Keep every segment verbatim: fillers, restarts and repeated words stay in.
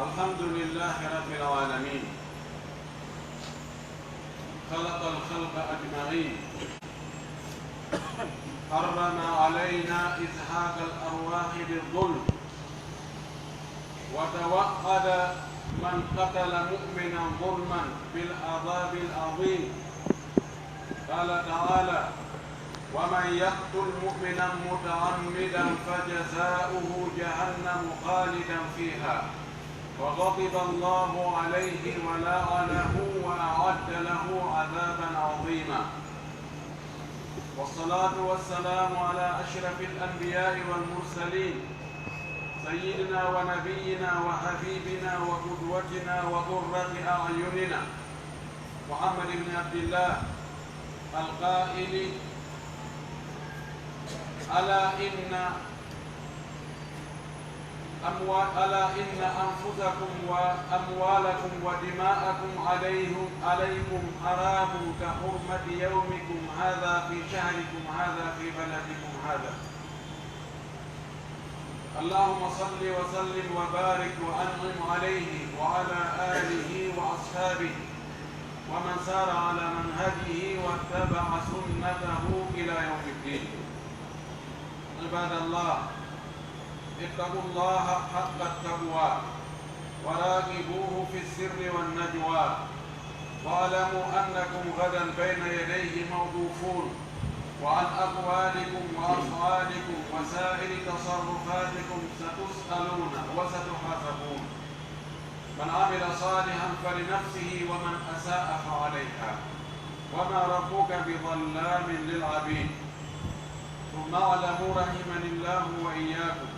الحمد لله رب العالمين. خلق الخلق أجمعين. حرم علينا إزهاق الأرواح بالظلم، وتوعد من قتل مؤمنا ظلما بالعذاب العظيم. قال تعالى: ومن يقتل مؤمنا متعمدا فجزاؤه جهنم خالدا فيها وغضب الله عليه ولعنه وأعد له عذابا عظيما. والصلاة والسلام على أشرف الأنبياء والمرسلين، سيدنا ونبينا وحبيبنا وقدوتنا وقرة أعيننا محمد بن عبد الله القائل: ألا إن أموال، ألا إن أنفسكم وأموالكم ودماءكم عليهم، عليكم حرام كحرمة يومكم هذا في شهركم هذا في بلدكم هذا. اللهم صل وسلم وبارك وأنعم عليه وعلى آله وأصحابه ومن سار على منهجه واتبع سنته إلى يوم الدين. عباد الله، اتقوا الله حق التقوى وراقبوه في السر والنجوى، واعلموا أنكم غدا بين يديه موقوفون، وعن أقوالكم وأفعالكم وسائر تصرفاتكم ستسألون وستحاسبون. من عمل صالحا فلنفسه ومن أساء فعليها، وما ربك بظلام للعبيد. ثم اعلموا رحمني الله وإياكم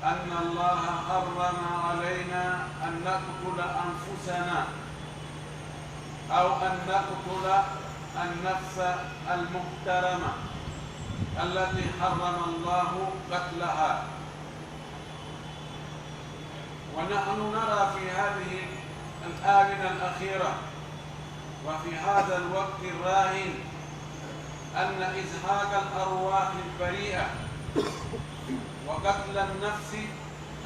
أن الله حرم علينا أن نقتل أنفسنا أو أن نقتل النفس المحترمة التي حرم الله قتلها. ونحن نرى في هذه الآونة الأخيرة وفي هذا الوقت الراهن أن إزهاق الأرواح البريئة وقتل النفس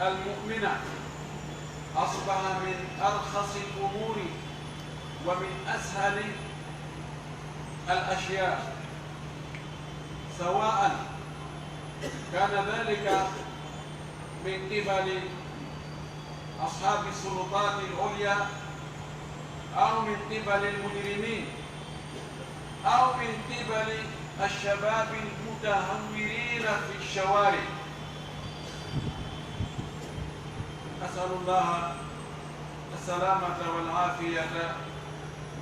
المؤمنة أصبح من أرخص الأمور ومن أسهل الأشياء، سواء كان ذلك من قبل أصحاب السلطات العليا أو من قبل المجرمين أو من قبل الشباب المتهورين في الشوارع. أسأل الله السلامة والعافية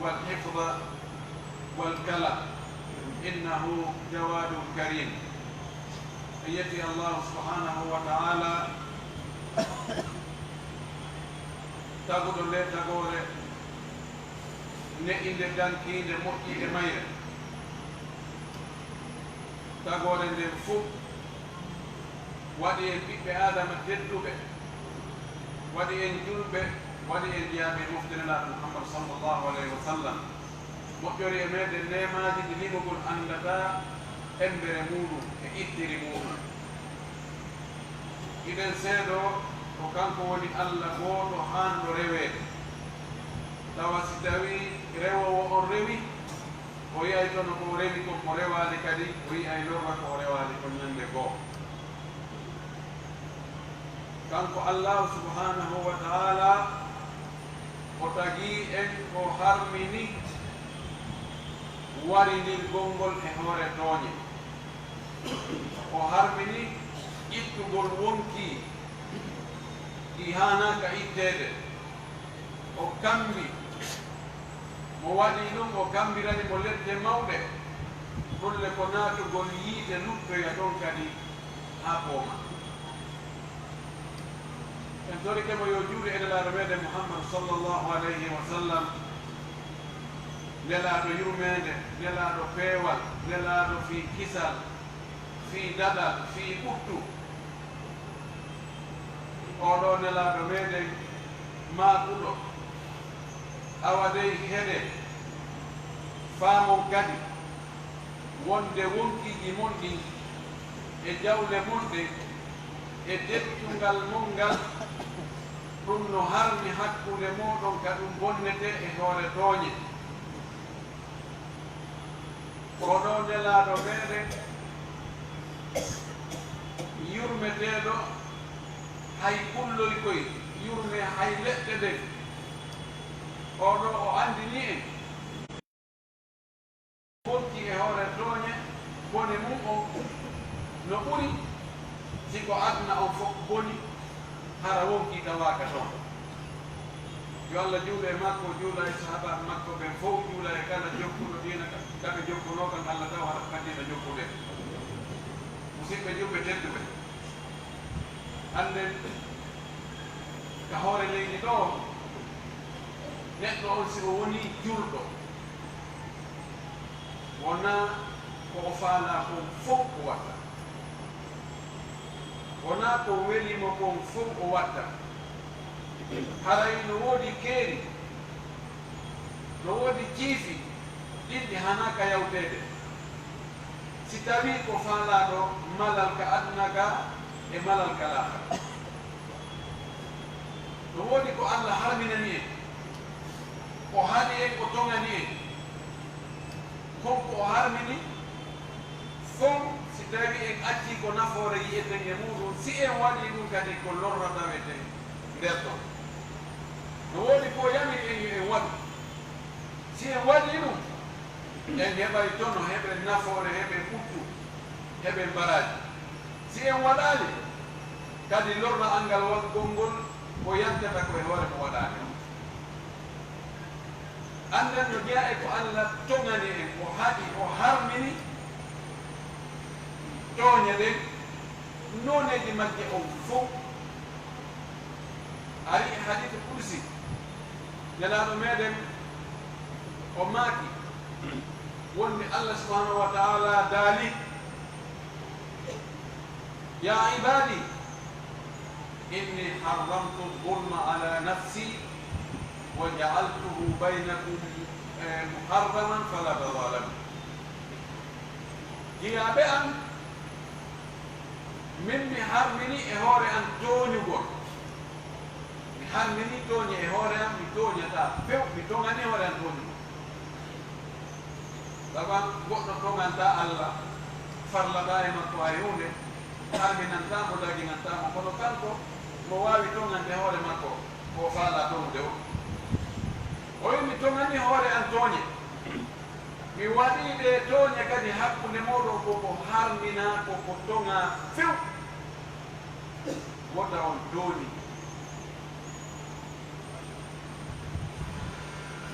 والحفظ والكلأ، إنه جواد كريم. En yetti Allahu subhanahu wa ta'ala, taguɗo nde tagoore ne'inde, dankiinde, moƴƴi e mayre. Tagoore nden fof waɗi en ɓiɓɓe Aadama tedduɓe, waɗi en julɓe, waɗi en jiyaaɓe mofte Nelaaɗo Muhammad sallallahu alayhi wa sallam, moƴƴori e meɗen neemaaji ɗi limugol anndataa embere muuɗum e ittiri muuɗum. Hiɗen seedoo ko kanko woni Alla gooto haanɗo reweede. Tawa si tawii rewoowo on rewi, o yi'ay kono ko o rewi kon ko rewaali, kadi o yi'ay lorra ko o rewaali kon ñande goo. Kanko Allaahu subhaanahu wa ta'aalaa, o tagii en, o harmini warindirgol ngol e hoore tooñe. O harmini ittugol wonkii ɗi haanaaka itteede. O kammbi mo waɗi ɗum, o kammbirani mo lepte mawɗe, ɗum le ko naatugol yiite luttoya toon kadi haa pooma. En torike mo yo juulu e Nelaaɗo meɗen Muhammad sallallahu alayhi wa sallam, Nelaaɗo yurmeende, Nelaaɗo peewal, Nelaaɗo fii kisal, fii daɗal, fii ɓuttu. Oo ɗoo Nelaaɗo meeɗen maakuɗo, awa dey heɗen, faamon kadi wonde wonkiiji mon ɗin e jawle mon ɗen e deɓtungal mon ngal, ɗum no harmi hakkunde mooɗon ka ɗum bonnetee e hoore tooñe. Kono Nelaaɗo meeɗen yurmeteeɗo, hay kulloy koy yurmee hay leɗɗe ɗen, oɗo o anndinii en wonki e hoore tooñe bone mum on no ɓuri si ko aduna on fof boni, hara wonki tawaaka toon. Yo Allah juulu e makko, juula e sahaabaaɓe makko ɓen fof, juula e kala jokkuɗo diina ka, ka ɓe jokkunoo kan, Allah taw hara faddiino jokkude. Musidɓe julɓe tedduɓe, annden ka hoore leydi ɗoo, neɗɗo on si o wonii julɗo, wonaa ko o faalaa kon fof o watta. Wonaa ko weli mo kon fof o watta. Haray no woodi keeri, no woodi ciifi, ɗin ɗi hanaaka yawteede. Si tawii ko faalaaɗo malal ka aduna ka e malal ka laakara. No woodi ko Allah harminani en, o haɗi en, o toŋani en. Kon ko o harmini fow, si tawii en accii ko nafoore yi'eten e muuɗum, si en waɗii ɗum kadi ko lorra taweten nder ton. No woodi ko o yamiri en yo en waɗu. Si en waɗii ɗum, en heɓay tono, heɓen nafoore, heɓen ɓuttu, heɓen baraaji. Si en waɗaali, kadi lorra angal wangol ngol ko yantata ko e hoore mo waɗaali on. Annden no jeyaa e ko Allah toŋani en, o haɗi, o harmini tooñe ɗen, nooneeji majje on fow. Ari e hadiisu qudsi, Nelaaɗo meeɗen o maaki wonde Allah subhanahu wa ta'ala daali, يا عبادي إني حرمت الظلم على نفسي وجعلته بينكم، eh, محرما فلا تظالموا. Jiyaaɓe an, min mi harmini e hoore an tooñugol. Mi harmini tooñe e hoore an, mi tooñataa few, mi toŋani hoore an tooñugol. Sabu goɗɗo toŋantaa Allah, farlataa e makko hay huunde, harminantaa mo, daginantaa mo, kono kanko no waawi toŋande hoore makko ko o faalaa toŋude o. O wi'i, mi toŋanii hoore an tooñe. Mi waɗii ɗee tooñe kadi hakkunde mooɗon ko ko harminaa, ko ko toŋaa few. Wota on tooñi.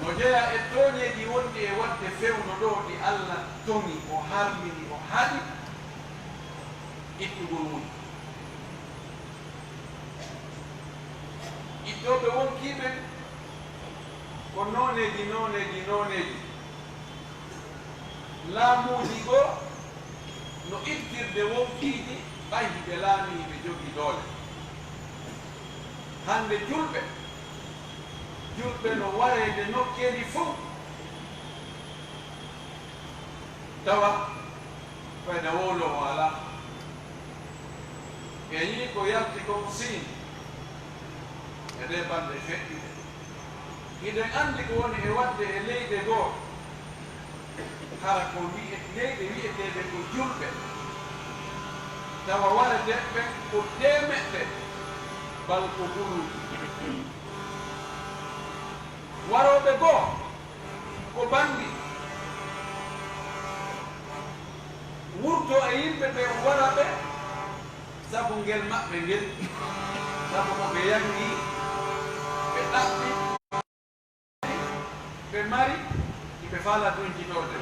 No jeyaa e tooñeeji wonɗi e waɗde fewndo ɗoo ɗi Allah toŋi, o harmini, o haɗi ittugol woni. Ittooɓe wonkii ɓen ko nooneeji, nooneeji, nooneeji. Laamuuji goo no ittirde wonkiiji ɓay hiɓe laamii, hiɓe jogii doole. Hannde julɓe, julɓe no wareede nokkeeli fow, tawa fayda wowloowo alaa. En yii ko yalti kon Siin e ɗee balɗe feƴƴuɗe. Hiɗen anndi ko woni e waɗde e leyɗe goo, hara ko wi'e-, leyɗe wi'eteeɗe ko julɓe, tawa wareteeɓe ɓen ko teemeɗɗe bal ko guluuji. Warooɓe goo ko banndi, wurtoo e yimɓe ɓe, wara ɓe sabu ngel maɓɓe ngel, sabu ko ɓe yanngii, ɓe ɗaɓɓi, ɓe mari, ɓe faalaa duñcitoode.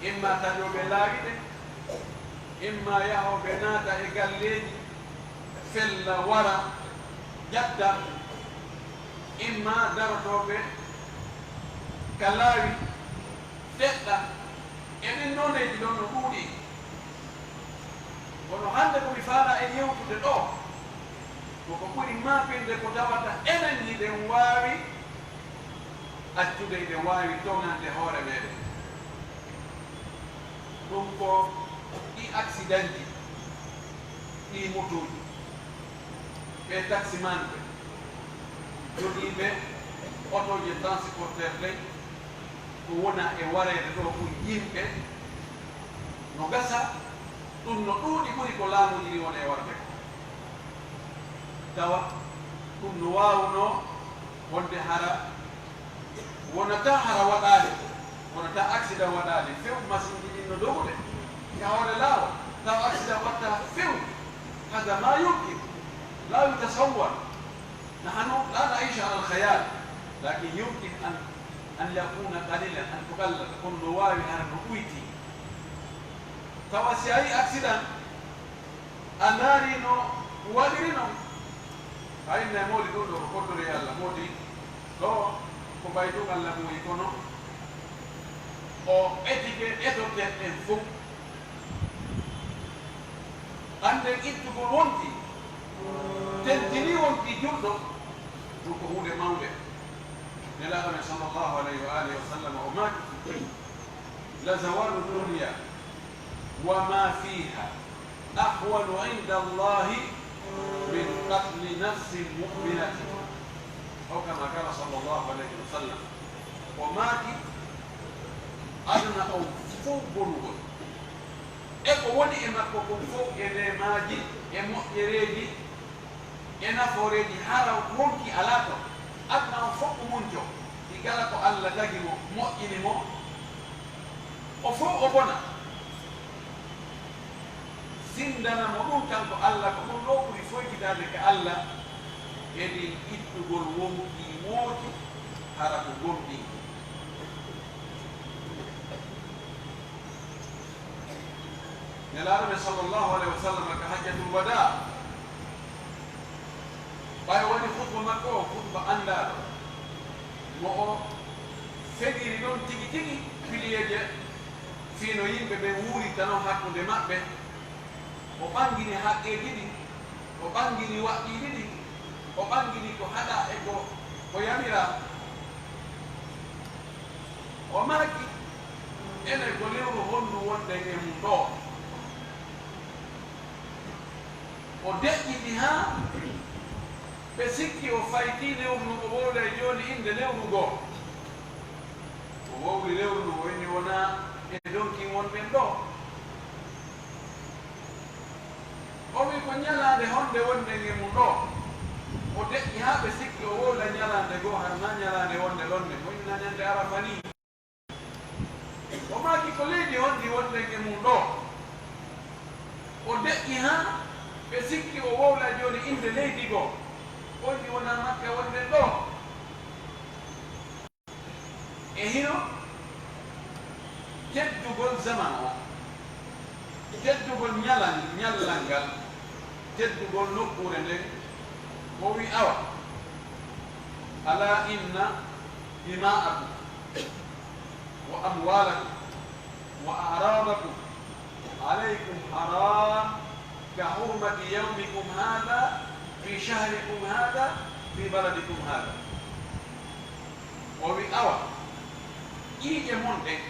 Imma taƴooɓe laawi ɗe, imma yahooɓe naata e galleeji, fella, wara, ƴatta, imma darotooɓe ka laawi, teɗɗa, e ɗin nooneeji ɗon no ɗuuɗi. Kono hannde ko mi faalaa en yewtude ɗoo, Ko ko ɓuri maapinde ko tawata enen hiɗen waawi accude, hiɗen waawi toŋande hoore meɗen. Ɗum ko ɗi accidentji, ɗi motooji, ɓe taximanɓe, jogiiɓe otooje transporteur ɗen, ko wona e wareede ɗo ko yimɓe no gasa, ɗum no ɗuuɗi ɓuri ko laamuuji ɗi woni e warde ko. Tawa ɗum no waawunoo wonde hara wonata hara waɗaali, wonata accident waɗaali, few masinji ɗin no dogude e hoore laawol, tawa accident watta few. Hada ma yumkin, la yutasawwar. Nahnu la naishu ala alkhayal, lakin yumkin an, an yakuna qalilan, an tuqallal, kono no waawi hara no ɓuyti. Tawa si a yi accident, a ndaari no waɗiri non. A inna e moodi ɗum ɗo ko koddori e Allah, moodi ɗo ko baytugal lamuyi, kono o etike etoteɗen fof. Annden ittugol wonki, tentinii wonki julɗo, ɗum ko huunde mawnde. Nelaaɗo men sallallahu alayhi wa alihi wa sallam o maaki, la zawalu dunya wa ma fiha ahwanu inda Allahi min qatli nafsin mu'minatin. Aw kama qala sallallahu alayhi wa sallam. O maaki, aduna on fof bonugol, e ko woni e makko kon fof e neemaaji, e moƴƴereeji, e nafooreeji, hara wonki alaa toon. Aduna on fof ko munco, ɗi kala ko Allah tagi mo, moƴƴini mo, o fof o bona. Sinndana mo ɗum kanko Allah, ko ɗum ɗo ɓuri foytitaade ka Allah, e ɗin ittugol wonki wooki, hara ko gomɗinki. Nelaaɗo men sallallahu alayhi wa sallam ka hajjatul wadaa, ɓay waɗi khutba makko o, khutba anndaaɗo, mo o feƴiri ɗon tigi tigi piliyeeje fii no yimɓe ɓen wuurirta non hakkunde maɓɓe. O ɓangini haqqeeji ɗin, o ɓangini waɗɗiiɗi ɗin, o ɓangini ko haɗaa e ko, ko yamiraa. O maaki, enen ko lewru honndu wonɗen e mum ɗo? O deƴƴiti haa ɓe sikki o faytii lewru ndun, o wowlay jooni innde lewru goo. O wowli lewru ndun, o inni wonaa e donkin wonɗen ɗo. O wi'i ko ñalaande honde wonɗen e mum ɗo? O deƴƴi haa ɓe sikki o wowla ñalaande goo, hara naa ñalaande wonde ɗon nden. O inna ñande Arafa nii. O maaki ko leydi honndi wonɗen e mum ɗo? O deƴƴi haa ɓe sikki o wowla jooni innde leydi goo. O inni wonaa Makka wonɗen ɗo. E hino teddugol zaman o, teddugol ñalan-, ñallal ngal, teddugol nokkuure nden, o wi awa, ala inna dima'akum wa amwalakum wa a'radakum alaykum haram ka hurmati yawmikum hadha fi shahrikum hadha fi baladikum hadha. O wi awa, ƴiiƴe mon ɗen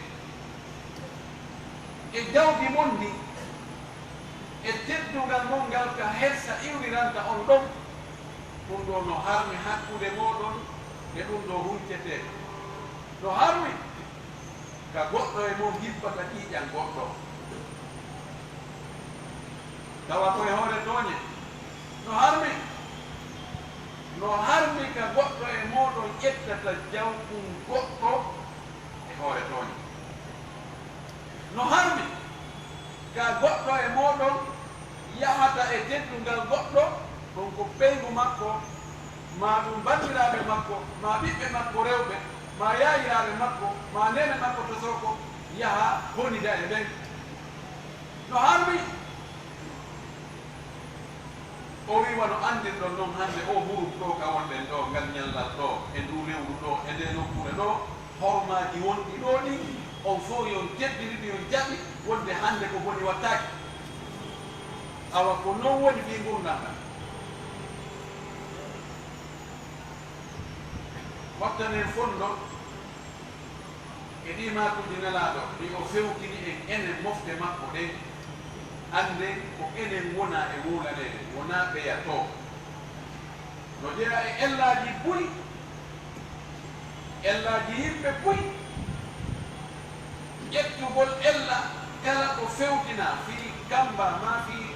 e jawdi mon ndin e teddungal mon ngal ka hersa iwriranta on ɗon, ɗum ɗo no harmi hakkunde mooɗon e ɗum ɗo huncetee. No harmi ka goɗɗo e mon hibbata ƴiiƴan goɗɗo. Tawa ko e hoore tooñe. No harmi. No harmi ka goɗɗo e mooɗon ƴettata jawɗum goɗɗo e hoore tooñe. No harmi ka goɗɗo e mooɗon yahata e teddungal goɗɗo, ɗum ko ɓeyngu makko, maa ɗum banndiraaɓe makko, maa ɓiɓɓe makko rewɓe, maa yaayiraaɓe makko, maa neene makko to Soko, yaha honida e ɓen. No harmi. O wi wano anndirɗon non hannde oo hurum ɗo ka wonɗen ɗo, ngal ñallal ɗo, e nduu lewru ɗo, e ndee nokkuure ɗo, hormaaji wonɗi ɗo ɗin, on fof yo on teddini ɗi, yo on jaɓi wonde hannde ko boni wattaaki. Awa ko non woni fii ngurndan ɗan. Wattanen fonndo e ɗii maakuuji Nelaaɗo ɗi o fewtini en, enen mofte makko ɗen, annden ko enen wona e wowlaneede, wonaa ɓeya too. No jeyaa e ellaaji buy, ellaaji yimɓe buy, ƴettugol ella kala ko fewtinaa fii kammba maa fii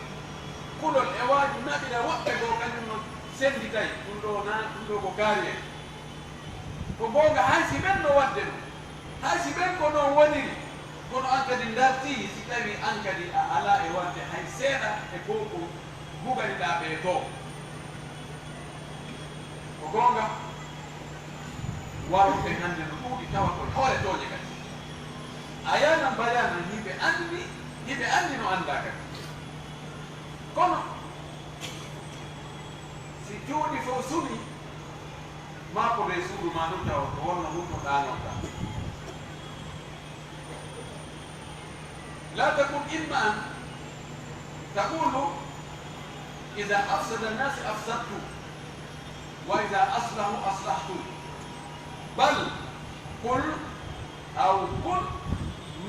kulol e waaju naɓira woɓɓe goo, kañum no sennditay. Ɗum ɗoo na, ɗum ɗoo ko kaari en. Ko goonga, hay si ɓen no waɗde ɗum, hay si ɓen ko noon woniri, kono an kadi ndartii, si tawii an kadi a alaa e waɗde hay seeɗa e ko ko gugani-ɗaa ɓee too. Ko goonga, waroɓe hannde no ɗuuɗi, tawa ko e hoore tooñe kadi. A yanan mbayanan, hiɓe anndi, hiɓe anndi no anndaa kadi. Kono si cuuɗi fof sumii, maa ko ɓe suudu maa ɗum tawa ko wonno ɗum no ɗaanoɗaa. لا تكن إما أن تقول: إذا أفسد الناس أفسدت، وإذا أصلحوا أصلحت، بل قل أو كن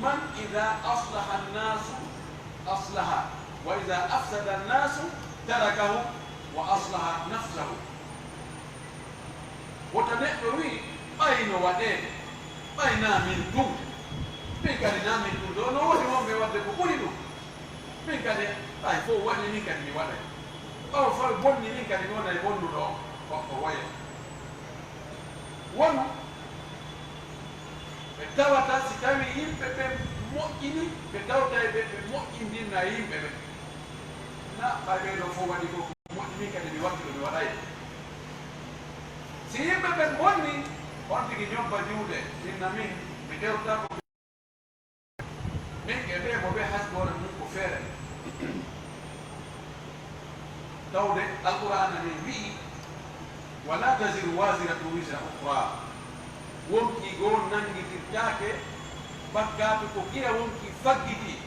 من إذا أصلح الناس أصلح، وإذا أفسد الناس تركهم وأصلح نفسه. Wota neɗɗo wii, ɓay no waɗee, ɓay naa min tun. Min kadi naa min tun ɗoo, no woodi wonɓe waɗde ko ɓuri ɗum. Min kadi, ɓay fof waɗii, min kadi mi waɗay. Ɓawo fof bonni, min kadi mi wonay bonnuɗo on. Ko, ko woye. Wonu ɓe tawata si tawii yimɓe ɓen moƴƴini, ɓe tawtay ɓe, ɓe moƴƴindinna yimɓe ɓen. Na ɓay ɓee ɗoo fof waɗi ko moƴƴi, min kadi mi waɗi ko mi waɗay. Si yimɓe ɓen bonni, on tigi ñobba juuɗe, inna min, mi tewta ko min e ɓee mo ɓe hasboore mum ko feere. Tawde Alqur'aana ne wi'i: ولا تزر وازرة وزر أخرى. Wonkii goo nanngitirtaake bakkaatu ko kira wonkii faggitii.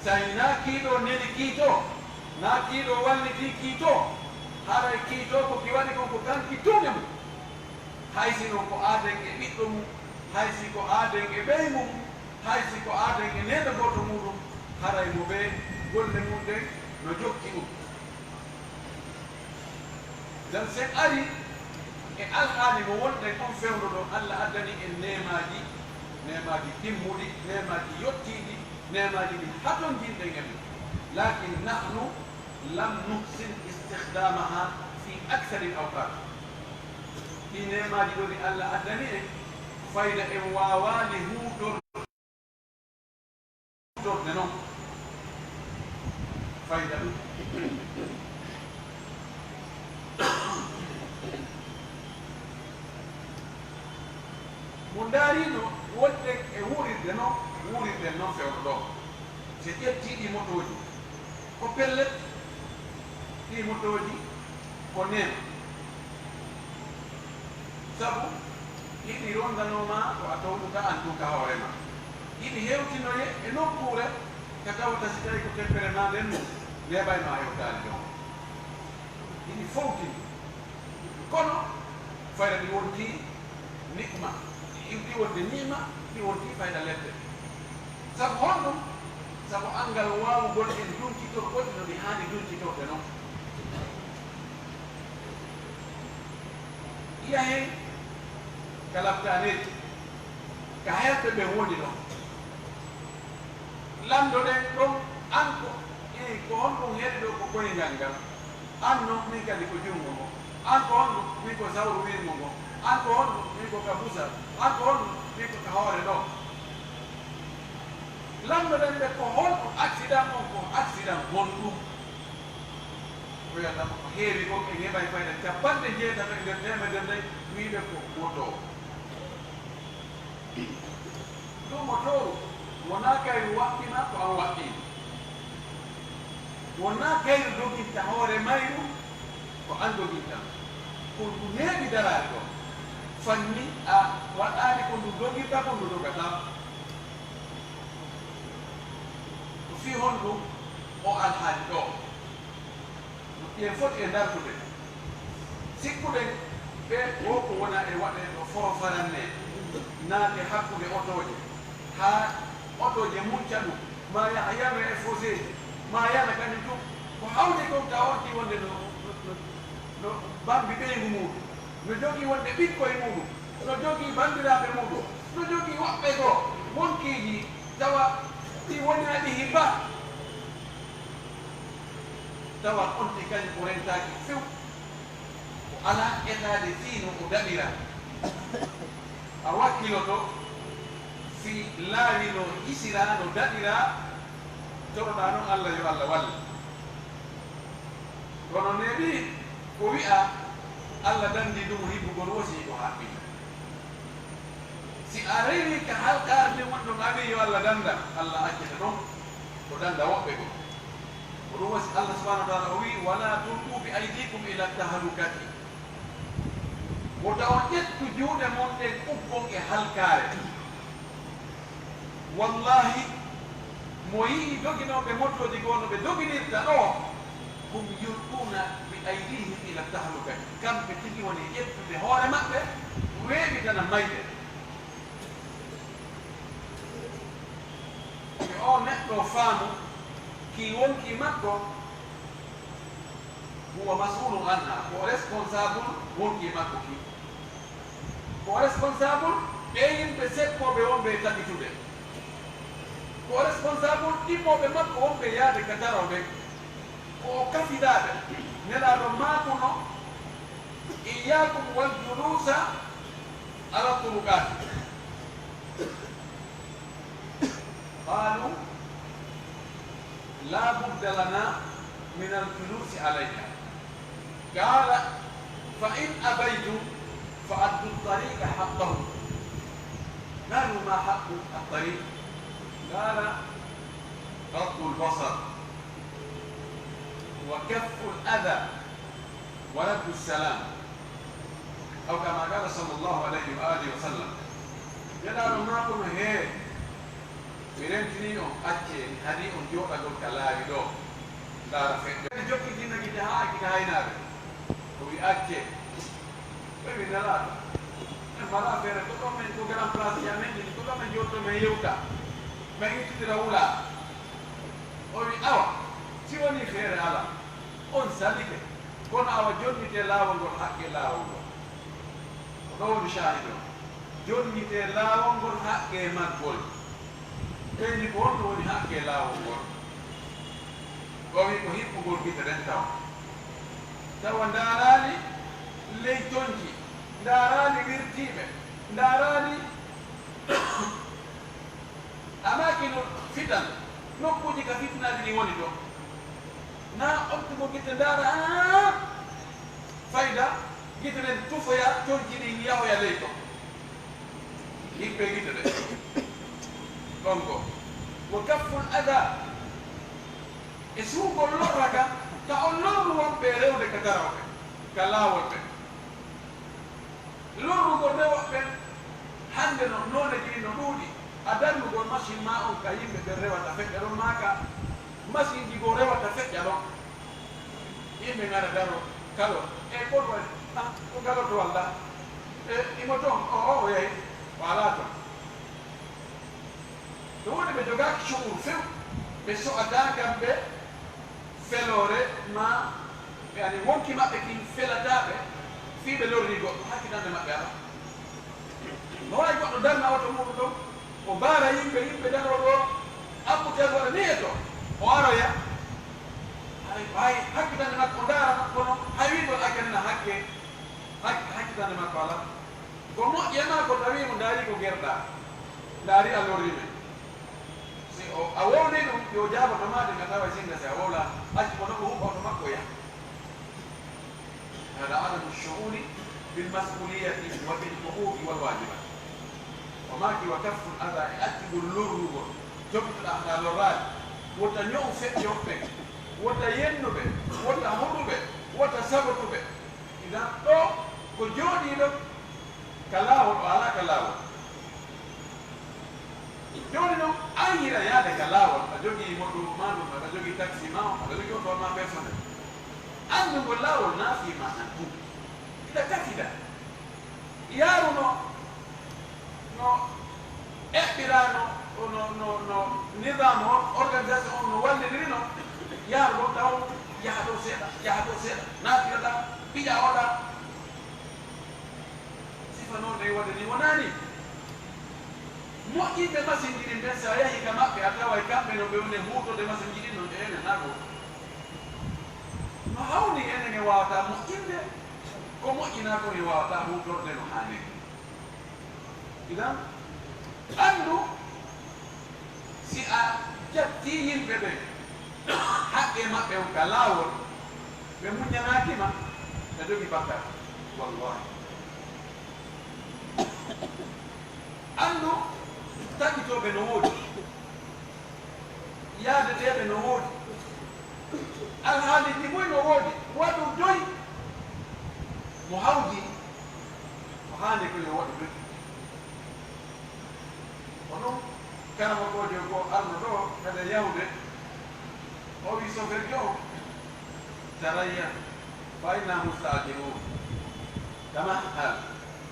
Tawi naa kii ɗoo neli kii too, naa kii ɗoo wallitii kii too, haray kii too ko ki waɗi kon ko kanki tun e mum. Hay si non ko aaden e ɓiɗɗo mum, hay si ko aaden e ɓeyngu mum, hay si ko aaden e neene gooto muuɗum, haray mo ɓee golle mum ɗen no jokki ɗum. Nden sen ari e alhaali mo wonɗen on fewndo ɗo, Alla addani en neemaaji, neemaaji timmuɗi, neemaaji yottiiɗi, neemaaji ɗi hatonjinɗen e mum. لكن نحن لم نحسن استخدامها في أكثر الأوقات. Ɗii neemaaji ɗo ɗi Alla addani en, fayda en waawaali huutor-, huutorde non. Fayda ɗum. Mo ndaariino wonde e wuurirde non, wuurirden non fewndo ɗo. Si ƴettii ɗii motooji, ko pellet, ɗii motooji ko neema. Sabu hiɗi ronndanoo ma ko a tawɗuka an tun ka hoore ma. Hiɗi hewtinoye e nokkuure ka tawata si tawi ko teppere ma nden mum, neeɓay ma hewtaade ɗon. Hiɗi fowtini. Kono fayda ɗi wontii ni'ma, ɗi iwdi wonde ni'ma, ɗi wonti fayda ledde. Sabu honɗum? Sabu anngal waawugol en duncitol goɗɗi no ɗi haani duncitorɗe non. Yahen ka laptaaneeji, ka heewɓe ɓen woni ɗon. Lanndo ɗen ɗon, an ko, ii, ko honɗum heedi ɗo ko koyngal ngal? An non, min kadi ko junngo ngo. An ko honɗum? Min ko sawru winngo ngo. An ko honɗum? Min ko ka busal. An ko honɗum? Min ko ka hoore ɗo. Lanndo ɗen ɓe ko honɗum accident on? Ko accident honɗum? Ko wiyata ko heewi kon en heɓay fayda capanɗe jeetato e nder teemedere nayi wiiɓe ko moto. Ɗum motooru wonaa kayru waɗɗi ma, ko an waɗɗi. Wonaa kayru doginta hoore mayru, ko an doginta. Ko ndu neeɓi daraade ɗo. Fanni a waɗaani ko ndu dogirta, ko ndu dogata. Ko fii honɗum o alhaali ɗo? Ɗen foti e dartude. Sikkuɗen Ɓe wo ko wona e waɗee ɗo forofaranne naate hakkunde otooje, haa otooje munca ɗum, maa yaha yana e foseeji, maa yana kañum tun. Ko hawti kon tawa on ɗi wonde no, no, no, no bambi ɓeyngu muuɗum, no jogii wonde ɓikkoy muuɗum, no jogii banndiraaɓe muuɗum, no jogii woɓɓe goo wonkiiji tawa ɗi wonaa ɗi himba. Tawa on ɗi kañum o rentaaki few. Ko alaa etaade fii no o daɗira. A wakkiloto fii laawi no hisira, no daɗira, toroɗaa non Alla yo Alla wallu. Kono neeɓi ko wi'a Alla danndi ɗum hibbugol wosii ko haɓɓi. Si a rewii ka halkaare nde woni ɗon, a wi'i yo Alla dannda, Alla accete ɗon, o dannda woɓɓe goo. Ko ɗum wasi Alla subhanahu wa ta'ala o wi'i, "Wala tulqu bi aydikum ila tahlukati." Wota on ƴettu juuɗe mon ɗen ubbon e halkaare. Wallahi, mo yi'i doginooɓe motooji goo no ɓe doginirta ɗoo, hum yulquuna bi aydihim ila tahlukati, kamɓe tigi woni ƴettude hoore maɓɓe, weeɓitana mayde. Yo o neɗɗo faamu, kii wonkii makko, huwa mas'uulun anha, ko responsable wonkii makko kii. Ko responsable ɓee yimɓe seppooɓe wonɓe e tabitude. Ko responsable ɗimmooɓe makko wonɓe yaade ka darooɓe. Ko o kafidaaɓe. Nelaaɗo maakuno, "Iyyaakum wal juluusa ala turuqaati." Qaalu, "Laa budda lana min al-juluusi alayha." Qaala, "Fa in abaytum fa addu at-tariiqa haqqahu." Qaalu, "Maa haqqu at-tariiq?" Qaala, "Ghaddul basar, wa kafful adhaa, wa raddus salaam." Aw kama qaala sallallahu alayhi wa alihi wa sallam. Nelaaɗo maakuno, "Hee, mi rentinii on, accee, mi haɗii on jooɗagol ka laawi ɗoo, ndaara feƴƴa." Ɓe jokkitina gite haa gite haynaaɓe. O wi'i, "Accee." Ɓe wi'i, "Nelaaɗo, en mbaɗa feere, ko ɗoo men, ko grand place ji amen ɗin, ko ɗoo men jooɗotoo men yewta, men ittitira wula." O wi'i, "Awa, si wonii feere alaa, on salike, kono awa jonnitee laawol ngol haqqee laawol ngol." Ko ɗoo woni shaahido. Jonnitee laawol ngol haqqee maggol. Ɓeydi ko honɗum woni haqqee laawol ngol? O wi'i ko hippugol gite ɗen tawa. Tawa ndaaraali ley tonji, ndaaraali wirtiiɓe, ndaaraali amaakinu fitan, nokkuuji ka fitinaaji ɗin woni ɗon. Na omtugo gite ndaara, aa, fayda, gite ɗen tufoya, tonji ɗin yahoya ley ton. Hippee gite ɗen. Ɗon ko. Wa kafful adha. E suugol lorra ka, ka on lorru wonɓe rewde ka darooɓe, ka laawol ɓe. Lorrugol rewooɓe ɓen, hannde no nooneeji ɗin no ɗuuɗi. A darnugol machine maa on ka yimɓe ɓen rewata feƴƴa ɗon, maa ka machine ji goo rewata feƴƴa ɗon. Yimɓe ngara daro, kalo, e ko ɗum waɗi? Ah, ko kaloto walla? E imo ton, o, o, o yahi, o alaa ton. Ɗum woni ɓe jogaaki shu'ur few, ɓe so'ataa kamɓe feloore, maa ɓe ani wonki maɓɓe kin felataa ɓe fii ɓe lorri goɗɗo, hakkitande maɓɓe alaa. No waawi goɗɗo darna oto muuɗum ɗon, o baara yimɓe, yimɓe daroo ɗoo, abbute waɗa nii e to, o aroya. Hay, hay, hakkitande makko ndaara, kono hay wiigol accanina hakke, hak-, hakkitande makko alaa. Ko moƴƴi e maa ko tawii mo ndaari ko gerɗaa, ndaari a lorri men. Si o, a wowlii ɗum, yo jaaboto maa de, nga tawa singa si a wowlaa, accu ko ɗon o huɓɓa oto makko yaha. Hada adamu shu'uri bil mas'uliyati wa bil huquqi wal wajibat. O maaki wa kafful adha, e accugol lorrugol, toppitoɗaa hada lorraade. Wota ño'u feƴƴo ɓe, wota yennu ɓe, wota huɗu ɓe, wota sabotu ɓe. Idan ɗoo ko jooɗiiɗo ka laawol, o alaa ka laawol. Jooni non, an hira yaade ka laawol, a jogii moto maa ɗum, aɗa jogii taxi maa on, aɗa jogii oto maa personnel. Anndugol laawol naafii ma an tun. Ila kafida. Yaaru no, no eɓɓiraa, no, no, no, no nizaam on, organisation on no walliniri no, yaaru ɗon taw yaha ɗoo seeɗa, yaha ɗoo seeɗa, naatira ɗaa, ɓiƴa oo ɗaa. Sifa noon ɗe waɗde ni wonaa ni. Moƴƴinɓe masinjiri ɓen, si a yahii ka maɓɓe, a taway kamɓe no ɓe woni huutorde masinjiri non e enen nago. No hawni enen en waawataa moƴƴinde ko moƴƴinaa kon, en waawataa huutorde no haaniri. Idan, anndu, si a ƴettii yimɓe ɓen, haqqee maɓɓe on ka laawol, ɓe muññanaaki ma, a jogii bakkaat. Wallahi. Anndu, taƴitooɓe no woodi, yaadeteeɓe no woodi, alhaaliiji buy no woodi, waɗu doy mo hawji ko haani ko yo waɗu doy. Ko ɗum karamokoojo goo arno ɗoo kadi e yahude, o wii sofeerjo on, "Tarayya, fa inna musta'jilun. Tamahhal,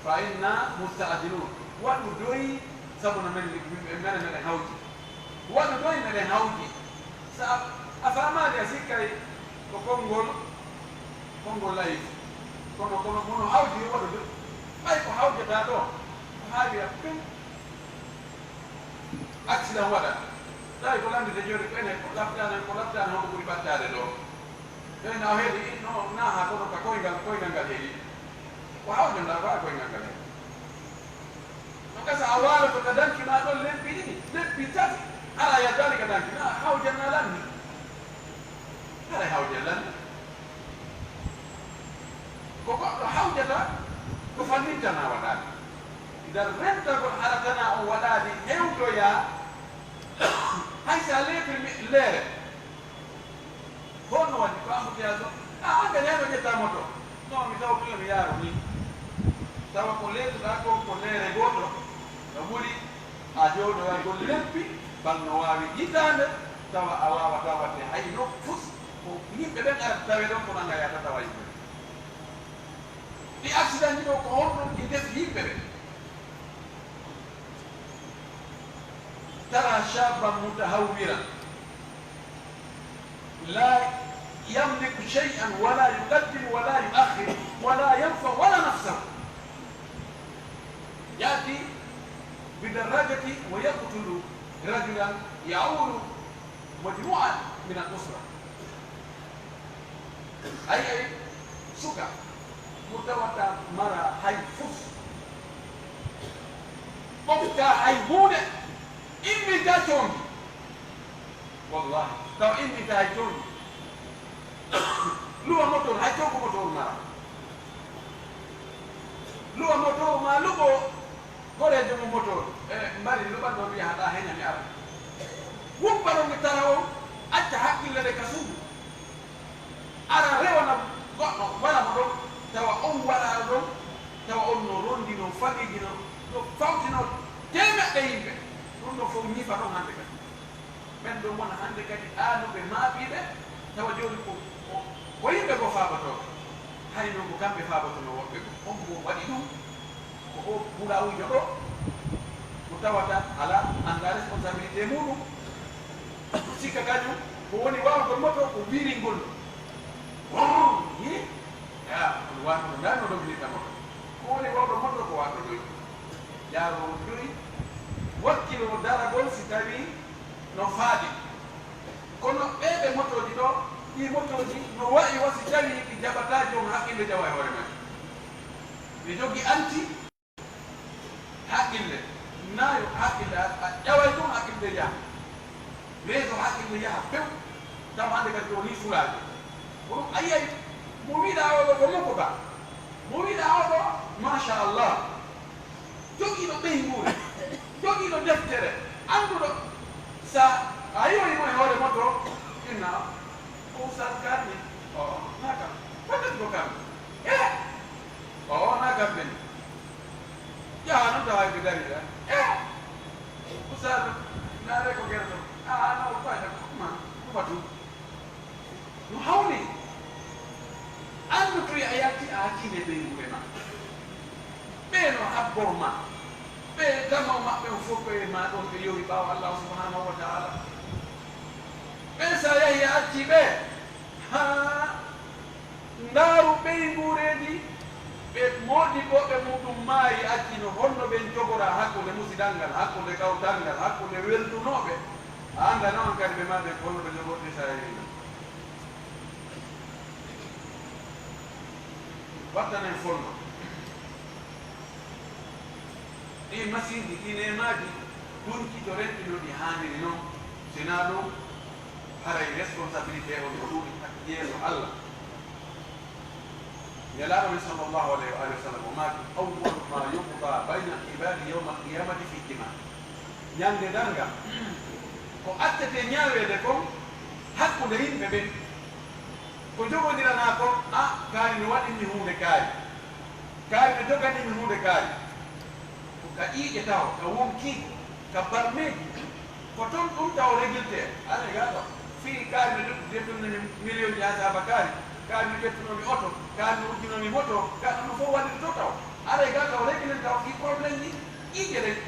fa inna musta'jilun." Waɗu doy, sabu no men, mene meɗen hawji. Waɗu doy meɗen hawji. Sa a, a faamaali, a sikkay ko konngol, konngol layif. Kono, kono, kono hawji yo waɗu doy. Ɓay ko hawjataa ɗoo, ko haawi a pin. Accident waɗa. Tawi ko lanndita jooni ko enen ko laftani, ko laftani hoto ɓuri ɓattaade ɗoo. Ɓen na o heɗi, no, na haa kono ka koyngal, koyngal ngal heɗi. Ko hawjonɗaa ko haa koyngal ngal heɗi. No gasa a waaloto ka danki maa ɗon lebbi ɗiɗi, lebbi tati, hara a yaltaali ka danki, na hawjan na lanni. Hara hawjan lanni. Ko goɗɗo hawjata, ko fanninta na waɗaani. Nder rentagol hara tana on waɗaani hewtoyaa, hay si a leefir mi-, leere. Honno waɗi ko embouteillage o? A, an kadi heno ƴetta moto. Non, mi tawa tuma mi yaaro ni. Tawa ko leetuɗaa kon ko leere gooto, no ɓuri a jooɗoyagol leppi, bal no waawi hitaande, tawa a waawataa waɗde hay nokku fus. Ko yimɓe ɓen arata tawe ɗon, kono an a yahata tawa yimɓe ɓen. Ɗi accident ji ɗo ko honɗum ɗi ndefi yimɓe ɓen? ترى شابا متهورا لا يملك شيئا ولا يقدم ولا يؤخر ولا ينفع ولا نفسه، يأتي بدراجة ويقتل رجلا يعول مجموعة من الأسرة. Ay, ay, suka mo tawata mara hay fus. Ɓofta hay huunde, imminta condi. Wallahi, taw imminta hay condi. Luwa motor, hay coggu motor mara. Luwa motor ma luɓo. Horeejo mo moto, e, mbari luɓanɗo mbiya haɗa heña mi ara. Wumpa ɗon mi tara on, acca hakkille ɗe ka suudu. Ara rewana goɗɗo, wara mo ɗon, tawa on wara ɗon, tawa on no rondino famiiji no, no fawtino teemeɗɗe yimɓe. Ɗum ɗo fof ñifa ɗon hannde kadi. Ɓen ɗon wona hannde kadi aanuɓe maaɓiiɓe, tawa jooni ko, ko, ko yimɓe goo faabotoo. Hay noon ko kamɓe faabotonoo woɓɓe goo. On mo waɗi ɗum, ko o pulawujo ɗo, mo tawata alaa anndaa responsabilité muuɗum. Sikka kañum, ko woni waawgol moto, ko wiringol. Brrr, hi, ya, on waawno, ndaa no dogirta moto. Ko woni waawgol moto, ko waawɗo doy. Jaaroowo doy, wakkiloo daragol si tawii no faadi. Kono ɓee ɓe motooji ɗo, ɗii motooji no wa'i wa si tawii ɗi jaɓataa joom haqqille jawa e hoore majji. Mi jogi anti haqqille, naayo haqqille, a, a ƴaway ɗum haqqille yaha. Reeso haqqille yaha few, taw hannde kadi o nii fulaajo. Kono a yiyay mo wiɗaa oo ɗo ko Moko Ba. Mo wiɗaa oo ɗo, machallah. Jogiiɗo ɓeynguure, jogiiɗo deftere, annduɗo. Sa a yi'oyi mo e hoore moto, inna, ko Oustaz Kane ni? Oo, na kam. Peut-être ko kamɓe. E! Oo, na kamɓe ni. Yaha noon tawa ɓe dari tan. E! Oustaz, naare ko gerte. A, a, no, ko fayda ko ma, ɗuma tun. No hawni. Anndu toy a yalti a hakkinde ɓeynguure ma. Ɓee no Korma. Ɓe tama maɓɓe on fof ko e ma ɗon ɓe yowi ɓaawo Allahu subhanahu wa ta'ala. Ɓe sa yahi a acci ɓe, haa ndaaru ɓeynguureeji, ɓe moodibbooɓe muɗum maayi acci no honno ɓen jogora hakkunde musidal ngal, hakkunde kawtal ngal, hakkunde weldunooɓe. A annda noon kadi ɓe ma ɓe honno ɓe jogorti sa yahi ɗum. Wattanen fondo. Ɗi masinji, ɗi neemaaji, ɗum ci to renti no ɗi haaniri noon. Sinaa ɗum, haray responsabilité on ko ɗuuɗi hakki yeeso Allah. Nelaaɗo men sallallahu alayhi wa alihi wa sallam o maaki, "Awwalu ma yuqda bayna al-ibadi yawma al-qiyamati fi dima." Ñande darngal, ko attete ñaaweede kon hakkunde yimɓe ɓen. Ko jogondiranaa kon, a, kaari no waɗi mi huunde kaari. Kaari no jogani mi huunde kaari. Ko ka ƴiiƴe taw, ka wonkii, ka barmeeji. Ko ton ɗum taw regilte. Aray gaa ɗo. Fii kaari no jogani mi miliyonji haa saaba kaari. Kaari no ƴettunoo mi oto. Kaari no wujjunoo mi moto. Gaa ɗum fof waɗirtoo taw. Aray gaa taw regilen taw fii problème ji ƴiiƴe ɗen.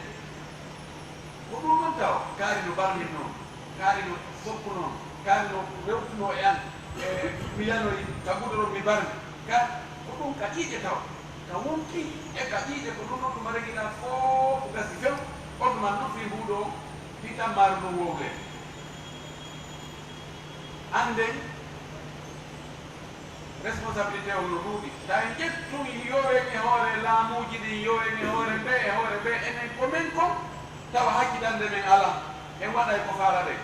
Ko ɗum noon taw, kaari no barmin noon, kaari no sokku noon, kaari no rewtunoo e an, e mi yanoyi ka gudoron mi barmi. Ka, ko ɗum ka ƴiiƴe taw, ka wonki e ka ƴiiƴe ko ɗum noon ɗum regina fof ko gasi few, on man noon fii mbuuɗo on, fii tammaaru ndun wowle. Annden responsabilité on no ɗuuɗi. Tawi ƴettun yo en e hoore laamuuji ɗin, yo en e hoore ɓe, e hoore ɓe, enen ko men kon, tawa hakkitande men alaa. En waɗay ko faalaɗen.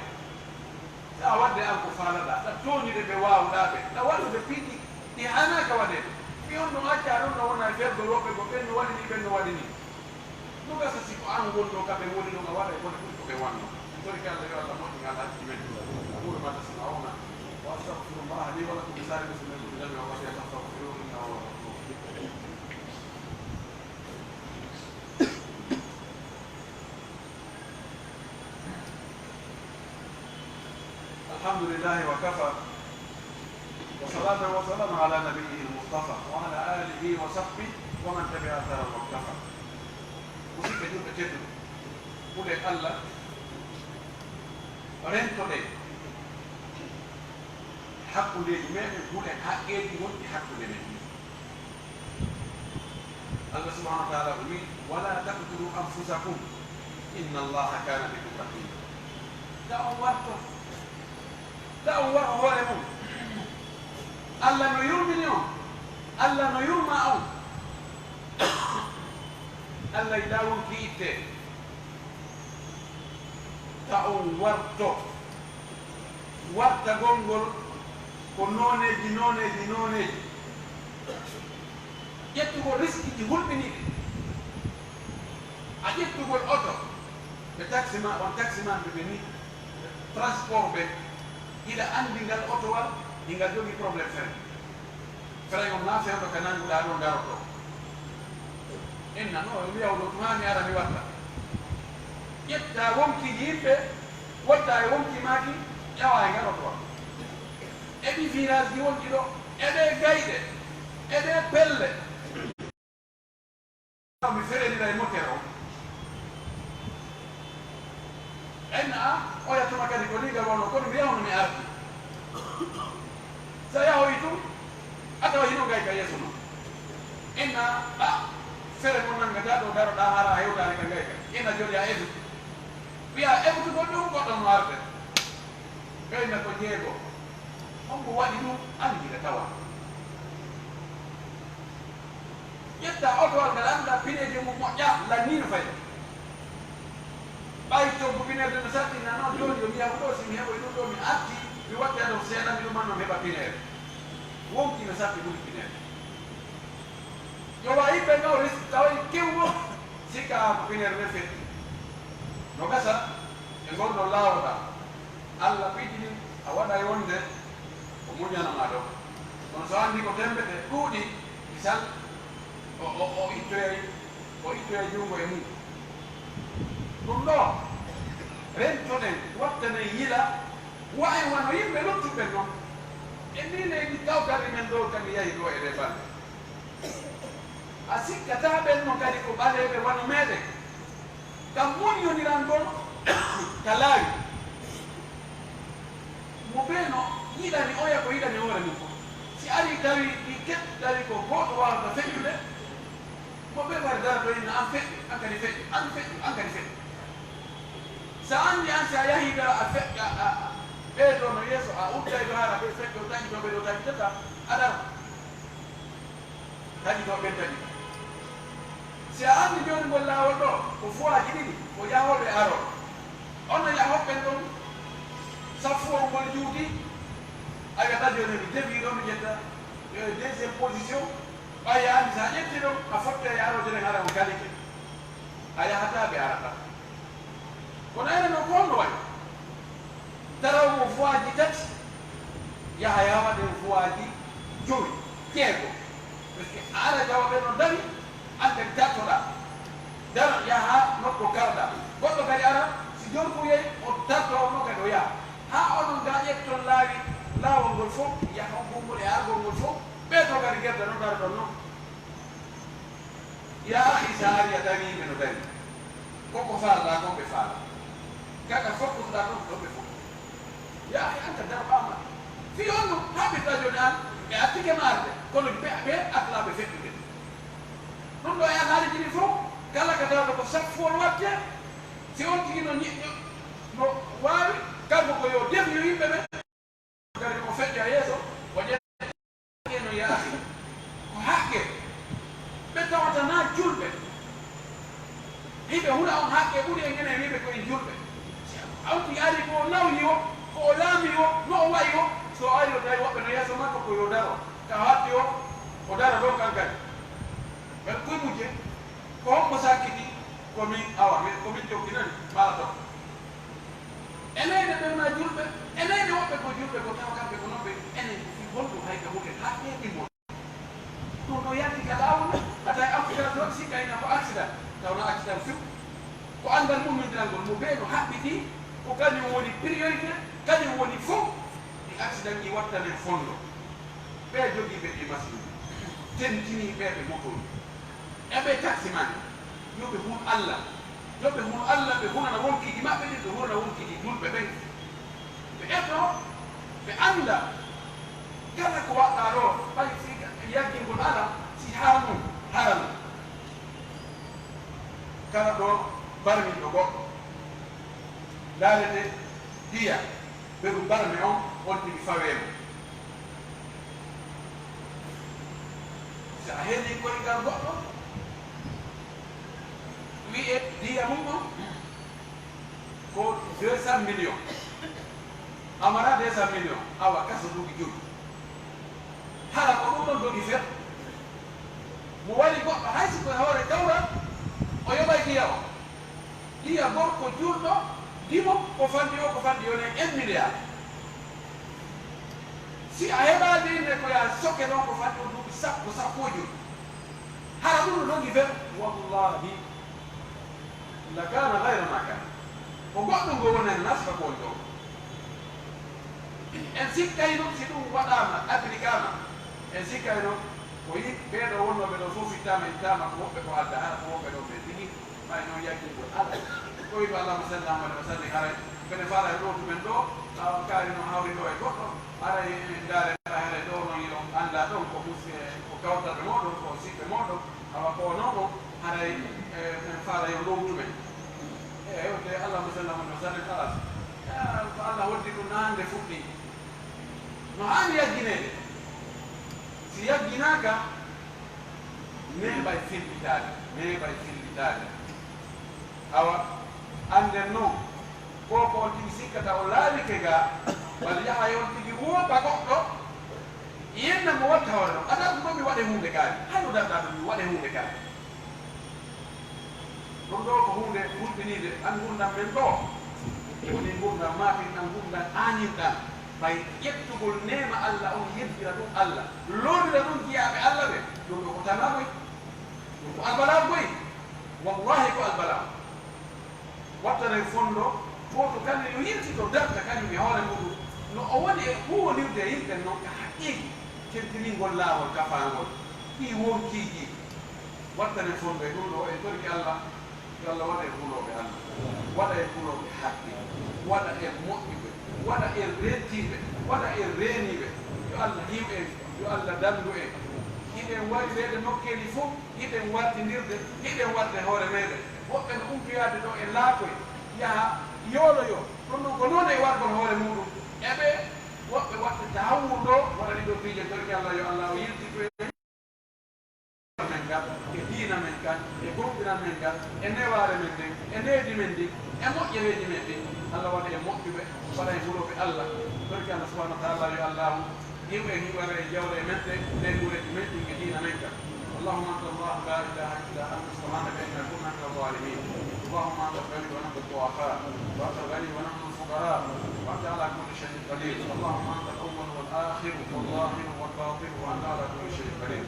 Sa waɗde an ko faalaɗaa, ɗa tooñude ɓe waawuɗaa ɓe, ɗa waɗude piiji ɗi haanaaka waɗeede. Mi on ɗum accaa ɗum no wona e fergol woɓɓe ko ɓen no waɗi nii, ɓen no waɗi nii. No gasa si ko an wonno ka ɓe woni ɗon a waɗa e bone ɓuri ko ɓe wanno. En torike Allah yo Allah moƴƴin alhaji men. أقول ما تسمعون وأستغفر الله لي ولكم ولسائر المسلمين من كل ذنب وخطيئة فاستغفروه إنه هو الغفور الرحيم. الحمد لله وكفى. وصلاة وسلام على نبيه المصطفى وعلى آله وصحبه ومن تبع أثره واقتفى. Musidɓe julɓe tedduɓe, hulen Allah, rentoɗen hakkundeeji meɗen, hulen haqqeeji wonɗi hakkunde men ɗin. Allah subhanahu wa ta'ala o wi'i, "Wala taqtulu anfusakum, inna Allaha kana bikum rahima." Ta on warto, ta on waro hoore mum. Allah no yurmini on, Allah no yurma on. Allah yiɗaa wonki itte. Ta on warto. Wartagol ngol ko nooneeji, nooneeji, nooneeji. Ƴettugol riskiiji hulɓiniiɗi. A ƴettugol oto, ɓe taximan, on taximan ɓe ɓe ni, transport ɓe, hiɗa anndi ngal otowal, hingal jogii problème fere. Fere on na fewndo ka nannguɗaa ɗo ngarotoo. Inna no, mi wiya o ɗo, tuma mi ara mi watta. Ƴetta wonkiiji yimɓe, watta e wonki maaki, ƴawa e ngarotoo. E ɗi virage ji wonɗi ɗo, e ɗe gayɗe, e ɗe pelle. Mi ferenira e moteur o. En a, oya tuma kadi ko ni ngal wano, kono mi yahno mi arti. Sa yahoyi tun, a tawa hino ngay ka yeeso ma. En a, a, fere mo nangata ɗo daroɗa hara a hewtani ka ngay ka. En a jooɗi a efu. Wiya efutugol ɗum goɗɗo no arde. Ɓeyna ko jeego. Hombo waɗi ɗum? Anndira tawa. Ƴetta otowal ngal annda pineeji mum moƴƴa, lannii no fayi. Ɓay coggu pinerde no sattinna noon, jooni jooni mi yahu ɗo, si mi heɓoy ɗum ɗo, mi arti, mi watti ado seeɗa, mi ɗumanno mi heɓa pineere. Wonki no satti ɓuri pineere. Yo wa yimɓe no riski tawa e kewgo, sika ko pineere men fetti. No gasa e ngol ɗo laawoɗaa. Alla piiji ɗin a waɗay wonde o muñana ma ɗo. Kono so anndi ko tembe ɗe ɗuuɗi, misal, o, o, o ittoyay, o ittoyay junngo e mum. Ɗum ɗo, rentoɗen, wattanen yila, wa'en wano yimɓe luttuɓe non. E ndii leydi kawtari men ɗo kadi yahi ɗo e ɗe balɗe. A sikkataa ɓen non kadi ko ɓaleeɓe wano meeɗen. Ka muññondirangol ka laawi. Mo bee no yiɗani oya ko yiɗani hoore mum fof. Si arii tawi ɗi ket, tawi ko gooto waawata feƴƴude, mo bee fari dara to inna an feƴƴu, an kadi feƴƴu, an feƴƴu, an kadi feƴƴu. Sa anndi an si a yahii ɓe a feƴƴa, a, a, ɓeydoo no yeeso, a uddayɗo hara ɓe feƴƴo taƴitoo ɓe ɗo taƴitata, a dara. Taƴitoo ɓen taƴi. Si a anndi jooni ngol laawol ɗo, ko fuwaaji ɗiɗi, ko yahooɓe e arooɓe. Onon yahoɓɓe ɗon, saffuwol ngol juuti, a wiyata jooni mi defi ɗo, mi ƴetta, eh, deuxième position. Ɓay a anndi si a ƴetti ɗon, a fotti e arooje ɗen hara on kalike. A yahataa ɓe arata. Kono enen ɗon ko honno wayi? Tarawmo vuwaaji tati, yaha yaha waɗen vuwaaji jowi, jeego. Parce que a ara tawa ɓe no dari, an kadi dartoɗaa. Dara yaha nokko karaɗaa. Goɗɗo kadi ara, si jooni ko yehi, o darto on kadi o yaha. Haa onon ga ƴetton laawi, laawol ngol fof, yaha on gongol e argol ngol fof, ɓee to kadi gerda no daroɗon non. Yaa akhi, si a arii a tawi yimɓe no dari, ko ko faalɗaa ko ɓe faala. Kaka fokkuɗaa ɗon ko ɗon ɓe fokki. Yaa akhi, an ka darɓaama. Fii on no haɓirta jooni an, ɓe attike ma arde, kono ɓe, ɓe atlaaɓe feƴƴude. Ɗum ɗo e alhaali ɗiɗi fof, kala ka tawata ko saffuwol waɗte, si on tigi no ñi-, no waawi, kanko ko yo defno yimɓe ɓe. Kadi o feƴƴa yeeso, o ƴetta no yaasi. Ko haqqe. Ɓe tawata na julɓe. Hiɓe hula on haqqe ɓuri en enen wiɓe ko en julɓe. On tigi ari ko o nawyi o, ko o laami o, no o wayi o, so o ari o tawi woɓɓe no yeeso makko ko yo daro. Ka hatti o, o dara ɗon kan kadi. Ɓen koye mujje, ko hombo sakkiti? Ko min, awa, min, ko min jokkinani, mala ɗon. Eneyde ɓen na julɓe, eneyde woɓɓe ko julɓe, ko tawa kamɓe ko non ɓe, enen ko fii honɗum hay ka muten haqqeeji mon. Ɗum ɗo yalti ka laawol, a tawi accident ɗon, sikka ina ko accident, taw na accident few. Ko anndal mummindirangol mo bee no haɓɓiti, ko kañum woni priorité, kañum woni fow. Ɗi accident ɗi wattanen fondo. Ɓe jogiiɓe ɗi masinuuji, tentinii ɓe ɓe motooji. E ɓe taksiman, yo ɓe hul Alla. Yo ɓe hul Alla, ɓe hulana wonkiiji maɓɓe ɗin, ɓe hulana wonkiiji julɓe ɓen. Ɓe eto, ɓe annda, kala ko waɗɗaa ɗo, ɓay si yaggingol ala, si haanun, haranun. Kala ɗo barmiɗo goɗɗo, laalete diya, ɓeru barme on, on tigi fawee mo. Si a heɗii koygal goɗɗo, wi'e diya mum on ko deux cent millions. A mara deux cent millions, awa kaso duuɓi jowi. Hara ko ɗum ɗon dogi fer. Mo wari goɗɗo hay si ko e hoore kawral, o yoɓay diya o. Diya gorko julɗo, dimo ko fanɗi o, ko fanɗi o nen un milliard. Si a heɓaali inde ko yaa soke ɗon ko fanɗi o duuɓi sappo, sappo e jowi. Hara ɗum no dogi fer, wallahi, la kana gayra ma kana. Ko goɗɗum ngo woni hen nasfa ko woni ɗon. En sikkayno si ɗum waɗaama, appliquaama, en sikkayno ko yimɓe ɓee ɗo wonnooɓe ɗo fof fittaama, ittaama ko woɓɓe ko adda, hara ko woɓɓe ɗon ɓe tigi. Ɓay noon yaggingol alaa. Ko wi'ude allahumma salli Muhammad wa sallim, haray mbeɗa faala e ɗo ɗumen ɗo, awa kaari noon hawri ɗo e goɗɗo, haray en ndaare, haray ɗo noon yo annda ɗon ko mus-, ko kawtalɓe mooɗon, ko siɓɓe mooɗon, awa ko noon ɗon, haray, e, en faala yo ɗowtu men. E, e, allahumma salli Muhammad wa sallim, halas. E, ko Allah hoddi ɗum na hannde fuɗɗi. No haani yaggineede. Si yagginaaka, neeɓay fillitaade, neeɓay fillitaade. Awa, annden noon, ko ko on tigi sikkata o laawike ga, walla yaha e on tigi woopa goɗɗo, yenna mo watta hoore ɗon. Aɗa ɗum ɗo mi waɗe huunde kaari, hay o darɗa ɗum mi waɗe huunde kaari. Ɗum ɗo ko huunde hulɓiniinde. An ngurndan men ɗo, woni ngurndan maatirɗan, ngurndan aanirɗan. Fay ƴettugol neema Allah on, yeddira ɗum Allah, lorrira ɗum jiyaaɓe Allah ɓe, ɗum ɗo ko tanaa koy. Ɗum ko albalaa koy. Wallahi ko albalaa. Wattanay fondo, gooto kala yo yiltito darta kañum e hoore muɗum. No o woni e huwondirde e yimɓe non ka haqqeeji, tentiningol laawol kafaangol, ɗii wonkiiji. Wattanen fondo e ɗum ɗo, en torike Allah, yo Allah waɗa en hulooɓe Allah, waɗa en hulooɓe haqqe, waɗa en moƴƴuɓe, waɗa en rentiiɓe, waɗa en reeniiɓe. Yo Allah hiw en, yo Allah danndu en. Hiɗen wari reede nokkeeli fof, hiɗen wartindirde, hiɗen waɗde hoore meeɗen. Woɓɓe no umpiyaade ɗo e laakoy, yaha yooloyo. Ɗum ɗum ko noon e wargol hoore muɗum. Eɓe woɓɓe waɗde tahawwur ɗo, waɗani ɗo piije, torike Allah, yo Allah o yiltitu en. Men ngal, e diina men kan, e gomɗinal men ngal, e newaare men nden, e needi men ndin, e moƴƴereeji men ɗin. Allah waɗa en moƴƴuɓe, waɗa en hulooɓe Allah. Torki Allah subhanahu wa ta'ala, yo Allahu hiw en, hiwara en jawle e men ɗen, leyɗuureeji men ɗin, e diina men kan. اللهم أنت الله لا إله إلا أنت سبحانك إنا كنا من الظالمين. اللهم أنت الغني ونحن الضعفاء، وأنت الغني ونحن الفقراء، وأنت على كل شيء قدير. اللهم أنت الأول والآخر والظاهر والباطن، وأنت على كل شيء قدير.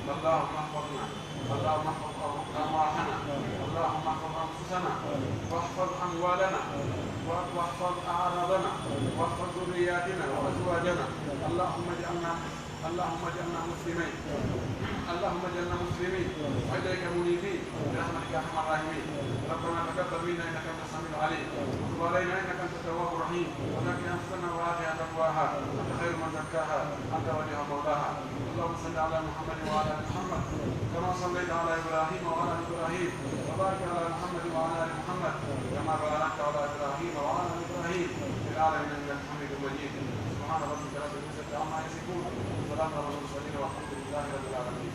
اللهم احفظنا، اللهم احفظ أرواحنا، اللهم احفظ أنفسنا، واحفظ أموالنا، واحفظ أعراضنا، واحفظ ذرياتنا وأزواجنا. اللهم اجعلنا اللهم اجعلنا مسلمين. اللهم اجعلنا مسلمين وإليك منيبين برحمتك يا أرحم الراحمين. ربنا تقبل منا إنك أنت السميع العليم، وتب علينا إنك أنت التواب الرحيم، وزكي أنفسنا وآتها تقواها، أنت خير من زكاها، أنت وليها مولاها. اللهم صل على محمد وعلى آل محمد كما صليت على إبراهيم وعلى آل إبراهيم، وبارك على محمد وعلى آل محمد كما باركت على إبراهيم وعلى آل إبراهيم في العالمين إنك حميد مجيد. سبحان ربك رب العزة عما يصفون، وسلام على المرسلين والحمد لله رب العالمين.